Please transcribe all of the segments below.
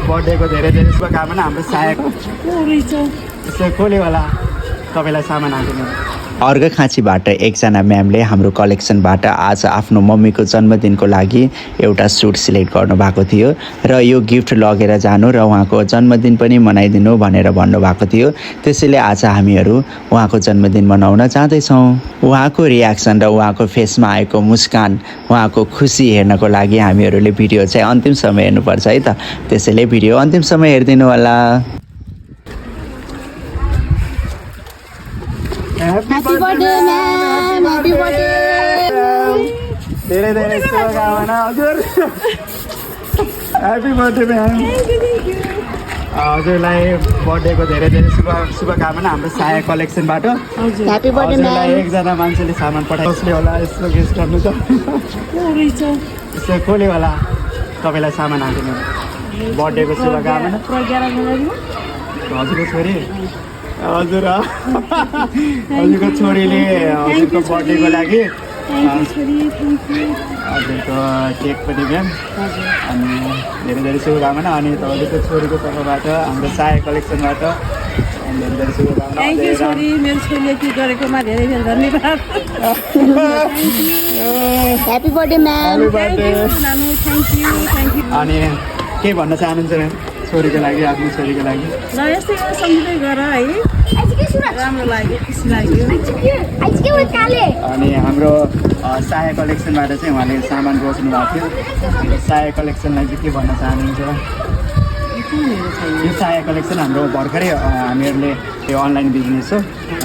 बर्थडेको धेरै धेरै शुभकामना। हाम्रो सायक यसो कसले होला तपाईँलाई सामान हालिदिनु। अर्घाखाँचीबाट एकजना म्यामले हाम्रो कलेक्सनबाट आज आफ्नो मम्मीको जन्मदिनको लागि एउटा सुट सिलेक्ट गर्नुभएको थियो र यो गिफ्ट लगेर जानु र उहाँको जन्मदिन पनि मनाइदिनु भनेर भन्नुभएको थियो। त्यसैले आज हामीहरू उहाँको जन्मदिन मनाउन जाँदैछौँ। उहाँको रियाक्सन र उहाँको फेसमा आएको मुस्कान, उहाँको खुसी हेर्नको लागि हामीहरूले भिडियो चाहिँ अन्तिमसम्म हेर्नुपर्छ है त। त्यसैले भिडियो अन्तिमसम्म हेरिदिनु होला। Happy birthday, ma'am. Happy birthday. धेरै धेरै शुभकामना हजुर। Happy birthday ma'am. हजुरलाई बर्थडेको धेरै धेरै शुभकामना हाम्रो सायक कलेक्सनबाट। Happy birthday, हजुरलाई ma'am. एकजना मान्छेले सामान पठाए कसले होला यस्तो गेस गर्नु त। यसो कसले होला तपाईँलाई सामान हालिदिनु। बर्थडेको शुभकामना। हजुरको छोरी हजुर हजुरको छोरीले हजुरको बर्थडेको लागि हजुरको केक पनि म्याम अनि धेरै धेरै शुभकामना। अनि हजुरको छोरीको तर्फबाट हाम्रो साय कलेक्सनबाट धेरै धेरै शुभकामना। थ्याङ्क यू छोरी, मेरो छोरीले के गरेकोमा धेरै धेरै धन्यवाद। Happy birthday, ma'am. नानु थ्याङ्क यू। अनि के भन्न चाहनुहुन्छ म्याम छोरीको लागि, आफ्नो छोरीको लागि? ल यस्तै सम्झिँदै गर है, राम्रो लाग्यो, खुसी लाग्यो। अनि हाम्रो साय कलेक्सनबाट चाहिँ उहाँले सामान रोज्नु भएको थियो। साय कलेक्सनलाई चाहिँ के भन्न चाहनुहुन्छ? यो साया कलेक्सन हाम्रो भर्खरै हामीहरूले यो अनलाइन बिजनेस हो,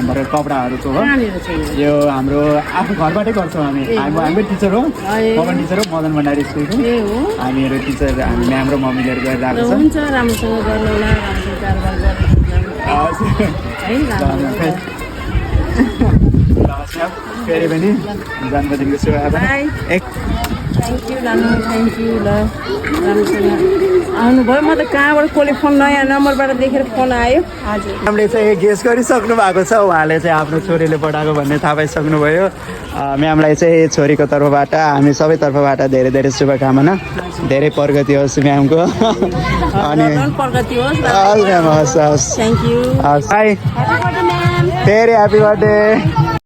भर्खर कपडाहरूको हो। यो हाम्रो आफ्नो घरबाटै गर्छौँ हामी। हाम्रो टिचर हो, पवन टिचर हो, मदन भण्डारी स्कुलको। हामीहरू टिचर, हामी म्याम र मम्मीहरू गरेर आएको छ। हुन्छ, राम्रोसँग गर्नु होला, राम्रो कारोबार फेरि पनि जन्मदिनको शुभकामना। थ्याङ्क यू नानु, थ्याङ्क यू। ल राम्रोसँग आउनुभयो। म त कहाँबाट कसले फोन, नयाँ नम्बरबाट देखेर फोन आयो। हजुर, हामीले चाहिँ गेस गरिसक्नु भएको छ, उहाँले चाहिँ आफ्नो छोरीले पठाएको भन्ने थाहा पाइसक्नुभयो। म्यामलाई चाहिँ छोरीको तर्फबाट, हामी सबै तर्फबाट धेरै धेरै शुभकामना। धेरै प्रगति होस् म्यामको। अनि प्रगति होस्। हस् म्याम, हस् हस्, थ्याङ्क यू। हस्। High, Happy birthday, ma'am. धेरै ह्याप्पी बर्थडे।